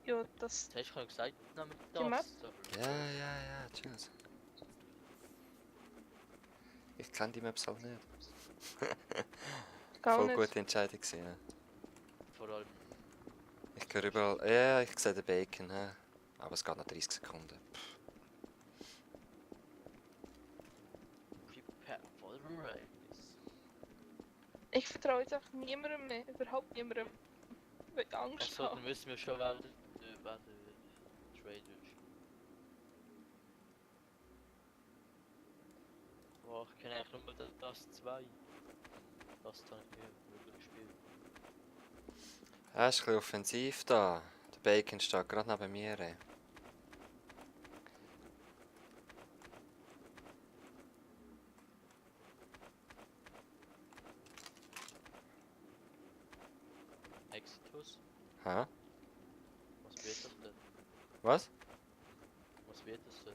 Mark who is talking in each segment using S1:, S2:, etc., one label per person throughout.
S1: Ja, das...
S2: Das hast du gesagt, nehmen
S1: Die
S2: wir
S1: Map?
S2: das. So.
S3: Ja, tschüss. Ich kenne die Maps halt nicht.
S1: Gar
S3: Voll
S1: nicht.
S3: gute Entscheidung gewesen, ja.
S2: Vor allem.
S3: Ich höre überall, ja, ich sehe den Bacon, hä? Aber es geht noch 30 Sekunden.
S2: Prepare for the race.
S1: Ich vertraue jetzt einfach niemandem mehr. Überhaupt niemandem. Weil ich Angst
S2: Achso,
S1: habe.
S2: dann müssen wir schon werden Trader ist. Boah, ich kenne eigentlich nur das 2. Das habe ich mir wirklich gespielt.
S3: Er ist ein bisschen offensiv da. Der Bacon steht gerade neben mir. Ey.
S2: Exitus?
S3: Hä?
S2: Was wird das denn?
S3: Was?
S2: Was wird das denn?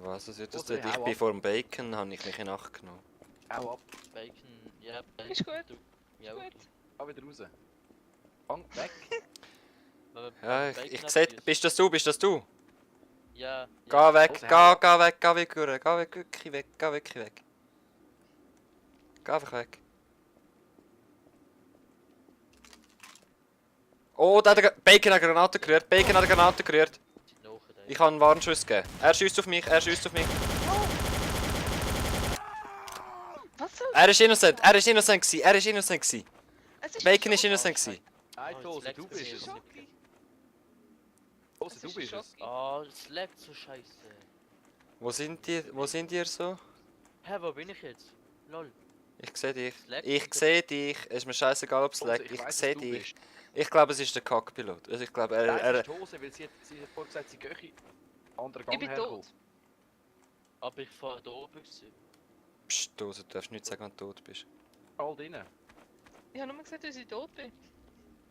S3: Was ist das
S4: Hose,
S3: denn? Ich
S4: hau
S3: bin
S4: ab.
S3: vor dem Bacon, habe ich mich in Acht genommen.
S4: Hau ab,
S2: Bacon, ja, Bacon.
S1: Ist gut.
S2: Ja,
S1: Ist
S2: okay.
S1: gut.
S4: geh wieder raus. Fang weg.
S2: Wenn wir
S3: Ja,
S2: Bacon
S3: ich sehe,
S2: abschießen-
S3: bist das du, bist das du?
S2: Ja,
S3: Geh
S2: ja.
S3: weg,
S4: Hose, hau ab.
S3: geh weg, geh weg, geh weg, wirklich weg, geh wirklich weg. Geh einfach weg. Oh, Bacon hat eine Granate gerührt, Bacon hat eine Granate gerührt.
S2: Sind noch da.
S3: Ich kann einen Warnschuss geben. Er schießt auf mich, er schießt auf mich.
S1: Was soll
S3: Er ist innocent, er ist innocent gewesen, er ist innocent gewesen.
S1: Es ist
S3: Bacon ist
S1: Schock.
S3: innocent gewesen.
S4: Nein,
S2: Oh,
S4: Hose,
S2: jetzt
S4: du
S2: leckt's
S4: bist
S2: mir.
S4: es.
S1: Schocki.
S4: Hose,
S1: Es
S4: du
S1: ist
S4: bist es.
S1: Schocki.
S2: Ah, es leckt so scheiße.
S3: Wo sind ihr so?
S2: Hä, wo bin ich jetzt? Lol.
S3: Ich sehe dich.
S2: Es leckt
S3: Ich
S2: und-
S3: sehe dich. Es ist mir scheißegal, ob es
S4: Hose,
S3: leckt. Ich
S4: weiss,
S3: sehe
S4: dass du
S3: dich.
S4: bist.
S3: Ich glaube, es ist der Kackpilot. Also ich glaube,
S4: Nein, es
S3: er
S4: ist die Hose, weil sie hat vorher gesagt, sie gehe anderen
S1: Ich
S4: Gang
S1: bin
S4: herkommen.
S1: tot.
S2: Aber ich war da oben gewesen.
S3: Psst, du darfst nicht sagen, wenn du tot bist.
S4: All drinnen.
S1: Ich habe nur gesagt, dass ich tot bin.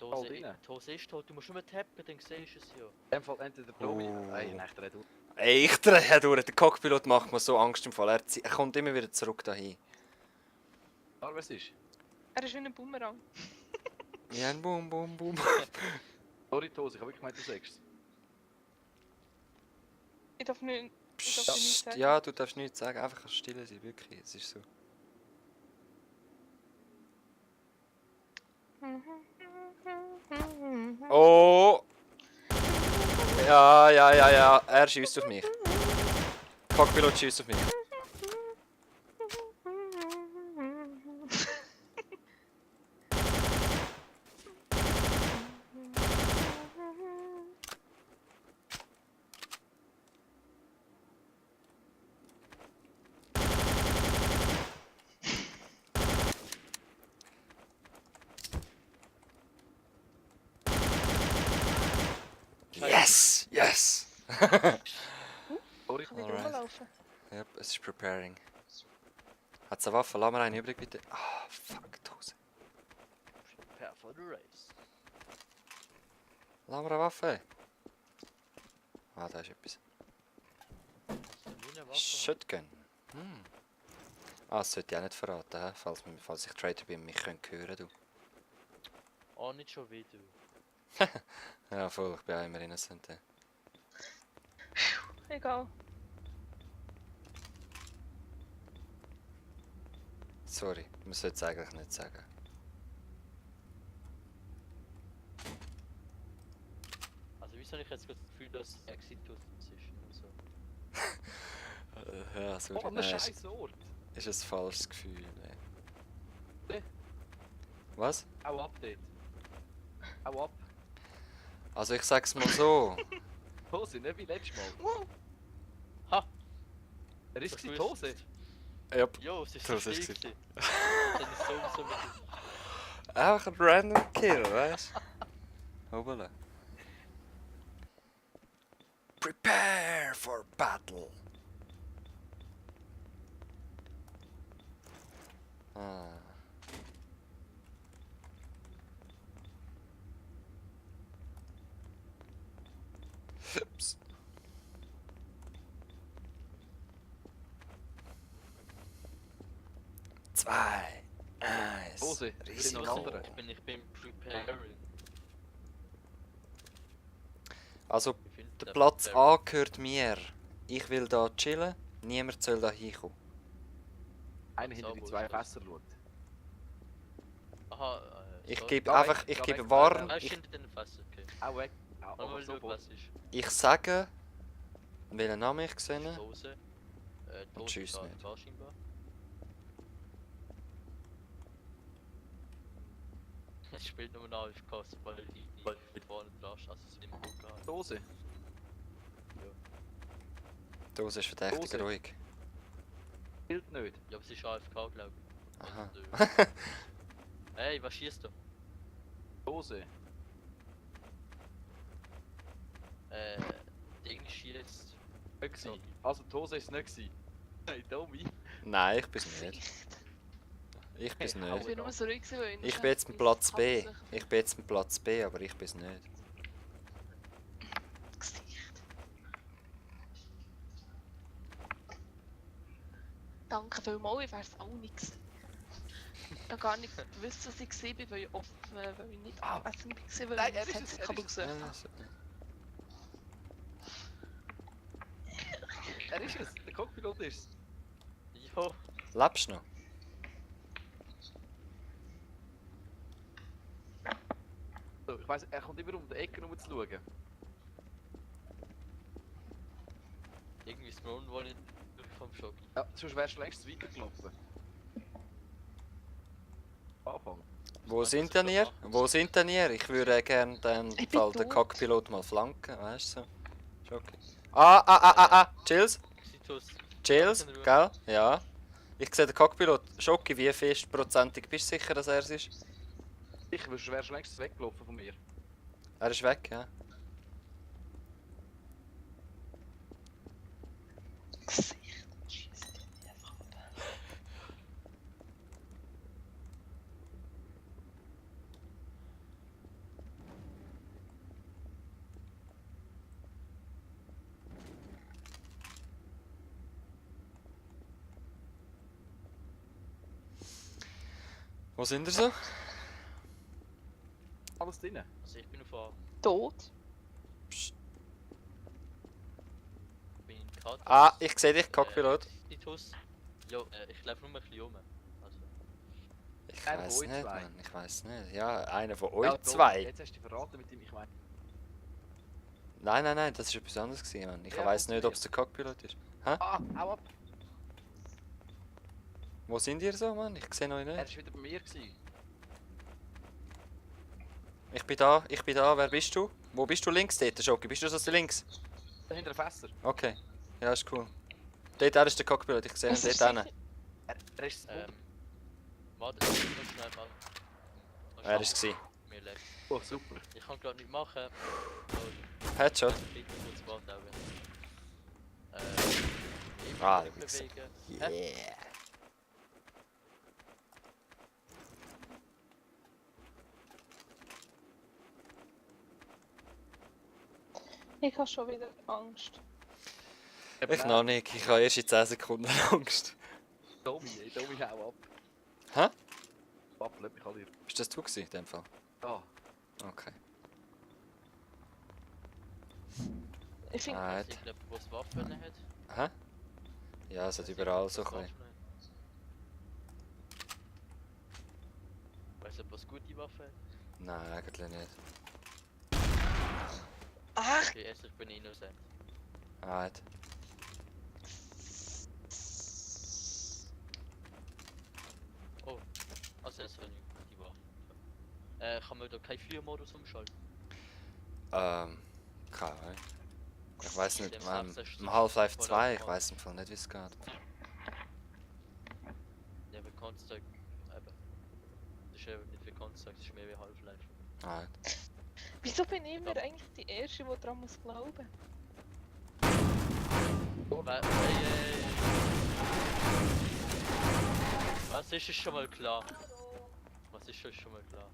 S2: Die
S4: All
S2: Hose,
S4: drinnen.
S2: die Hose ist tot, du musst nur tappen, dann siehst du es ja.
S4: In dem Fall entweder Promi.
S3: Oh.
S4: Nein, nicht der du.
S3: Ey, ich drehe durch. Der Cockpilot macht mir so Angst im Fall. Er kommt immer wieder zurück dahin.
S4: Aber was ist?
S1: Er ist wie ein Boomerang.
S3: Ja, ein Boom, Boom, Boom.
S4: Sorry, die Hose, ich habe wirklich gemeint, du sagst.
S1: Ich darf nicht... Ich darf dir nichts
S3: Psst,
S1: sagen.
S3: ja, du darfst nichts sagen. Einfach still sein, wirklich. Es ist so. Oh! Ja. Er schießt auf mich. Cockpilot schießt auf mich. Yes! Yes!
S4: Sorry.
S1: Ich kann wieder
S3: Alright.
S1: rumlaufen.
S3: Yep, es ist preparing. Hat's eine Waffe? Lass mir eine übrig, bitte. Ah, fuck, die Hose.
S2: Prepare for the race.
S3: Lass mir eine Waffe. Ah, da ist etwas.
S2: Hast du nie eine Waffe?
S3: Shotgun. Ah, das sollte ich auch nicht verraten, hä? Falls ich Trader bin, mich können hören, du.
S2: Oh, nicht schon wieder.
S3: Ja, voll, ich bin auch immer innocent. hä?
S1: Egal.
S3: Sorry, man sollte es eigentlich nicht sagen.
S2: Also wieso habe ich jetzt das Gefühl, dass Exitus ist und so.
S3: Ja, sorry.
S4: Oh, ein
S3: Nein,
S4: scheiß Ort.
S3: ist ein falsches Gefühl.
S4: Ne?
S3: Was?
S4: Hau ab dort. Hau ab.
S3: Also ich sag's mal so.
S4: Hose, nicht wie letztes Mal.
S1: Wow.
S2: Ha!
S4: Er ist
S2: Das
S4: die
S2: gewusst.
S4: Hose.
S3: Yep.
S2: Jo, es ist
S3: Das
S2: so
S3: ist
S2: still
S3: gewesen.
S2: gewesen. Das ist sowieso mit
S3: Einfach ein random Kill, weißt du? Hoppala. Prepare for battle. Ah. Ups. Zwei. Eins.
S4: Hose,
S3: Riesig.
S4: sind noch andere.
S2: Ich bin preparing.
S3: Also,
S2: Ich finde,
S3: der Platz A gehört mir. Ich will da chillen, niemand soll da hinkommen.
S4: Einer hinter die zwei Fässer schaut.
S2: Aha,
S3: Ich
S2: so.
S3: gebe
S4: Da
S3: einfach,
S4: weg,
S3: ich
S4: da
S3: gebe
S4: weg,
S3: Warn,
S2: Weißt du,
S3: ich,
S2: hinter den Fässern, okay.
S4: Auch weg.
S2: Mal
S4: Aber
S2: schauen,
S4: sofort.
S2: was ist.
S3: ich sage, welchen Namen ich sehe.
S2: Dose. Dose
S3: tschüss
S2: ist
S3: nicht.
S2: AFK scheinbar. Es spielt nur noch AFK, weil die mit vorne dran steht, also sind immer gut gehalten.
S4: Dose.
S3: Dose ist verdächtig
S4: Dose.
S3: ruhig.
S4: Gilt nicht.
S2: Ja, aber es ist AFK, glaube ich.
S3: Aha.
S2: Und, hey, was schießt du?
S4: Dose.
S2: Ding schießt.
S4: Nicht gewesen. Also die Dose ist es nicht gewesen. Hey, Tommy.
S3: Nein, ich bin's nicht. Ich bin's
S1: Ich
S3: nicht.
S1: bin nur so ruhig, weil
S3: Ich bin jetzt beim Platz B. Ich bin jetzt beim Platz B, aber ich bin's nicht.
S1: Gesicht. Danke vielmals, ich wär's auch nicht gewesen. Ich habe gar nicht gewusst, dass ich war, weil ich offen, weil ich nicht anwesend war, weil
S4: Nein,
S1: ich
S4: er
S1: das
S4: ist es,
S1: Headset kaputt
S3: Ja,
S1: gesucht habe.
S3: also,
S4: Er ist es. Der Cockpilot ist es.
S2: Jo,
S3: lebst du noch?
S4: So, ich weiss, er kommt immer um die Ecke rum zu schauen.
S2: irgendwie ist mir unwohl vom Schock.
S4: Ja, sonst wärst du längst weitergelaufen. Anfang.
S3: Wo
S2: Was
S3: sind
S2: soll
S3: denn
S2: ich
S3: ihr?
S2: da machen?
S3: Wo sind denn ihr? Ich würde gerne dann
S1: Ich bin
S3: Fall den
S1: tot.
S3: Cockpilot mal flanken, weißt du? So. Ist okay. Ah, Chills,
S2: Citus.
S3: Chills, gell? Ja. Ich sehe den Cockpilot. Schocki, wie festprozentig bist du sicher, dass er es ist?
S4: Ich wärst du längst weggelaufen von mir.
S3: Er ist weg, ja.
S1: Gesicht. Schießt mich einfach ab.
S3: Wo sind ihr so?
S4: Alles drin.
S2: Also ich bin auf A.
S1: Tot?
S2: Bin in Katos.
S3: Ah, ich sehe dich, Cockpilot.
S2: Citus. Jo, ich laufe nur ein bisschen rum. Also,
S3: Ich
S4: Einer
S3: weiß
S4: von euch
S3: nicht,
S4: zwei.
S3: Mann. Ich weiß nicht. Ja, einer von
S4: Ja,
S3: euch
S4: Tommy,
S3: zwei.
S4: Jetzt hast du dich verraten mit ihm, ich meine.
S3: Nein, das ist etwas anderes gewesen, Mann. Ich
S4: Ja,
S3: weiß nicht,
S4: okay.
S3: ob es der Cockpilot ist.
S4: Ah, hau ab!
S3: Wo sind ihr so, Mann? Ich sehe euch
S4: Er
S3: nicht.
S4: war wieder bei mir. Gewesen.
S3: Ich bin da. Wer bist du? Wo bist du links dort, Schocki? Bist du so links?
S4: Da hinter den Fässer.
S3: Okay. Ja, ist cool. Dort er ist der Cockpilot, ich sehe ihn
S1: Es ist
S3: dort hin.
S4: Er ist es.
S2: warte, ich muss schnell mal.
S3: Er ist gsi.
S2: Mir leck.
S4: Oh, super.
S2: Ich kann gerade nicht machen. So,
S3: Headshot.
S2: bitte kurz warten.
S3: Ah,
S2: Immer
S3: du Wichser.
S2: bewegen.
S3: Yeah.
S1: Ich habe schon wieder Angst.
S3: Ich noch nicht. Ich habe erst in 10 Sekunden Angst.
S4: Tommy, ey, Tommy, hau ab.
S3: Hä?
S4: Wappel, ich kann dir.
S3: Bist das du gewesen, in dem Fall?
S4: Ah,
S3: Okay.
S1: Ich finde,
S3: Ah,
S2: Ich glaube, wo es Waffen hat.
S3: Hä? Ja, es hat überall so ein bisschen.
S2: Weißt du, was gute Waffe hat?
S3: Nein, eigentlich nicht.
S1: ach,
S2: Okay, erst ich bin innocent.
S3: Halt.
S2: Also, das ist eine gute Waffe. Kann man da keinen Feuermodus umschalten?
S3: Keine Ahnung. Ich weiß nicht,
S2: Dem
S3: im
S2: 16.
S3: Half-Life
S2: Voll
S3: 2, ich
S2: aufmachen.
S3: weiß im Fall nicht, wie es geht.
S2: Ja, für Counter-Strike, eben. Das ist eben nicht für Counter-Strike, das ist mehr wie Half-Life.
S3: Halt.
S1: wieso bin ich immer eigentlich die Erste, die daran muss glauben?
S2: Hey. Was ist es schon mal klar? Was ist es schon mal klar?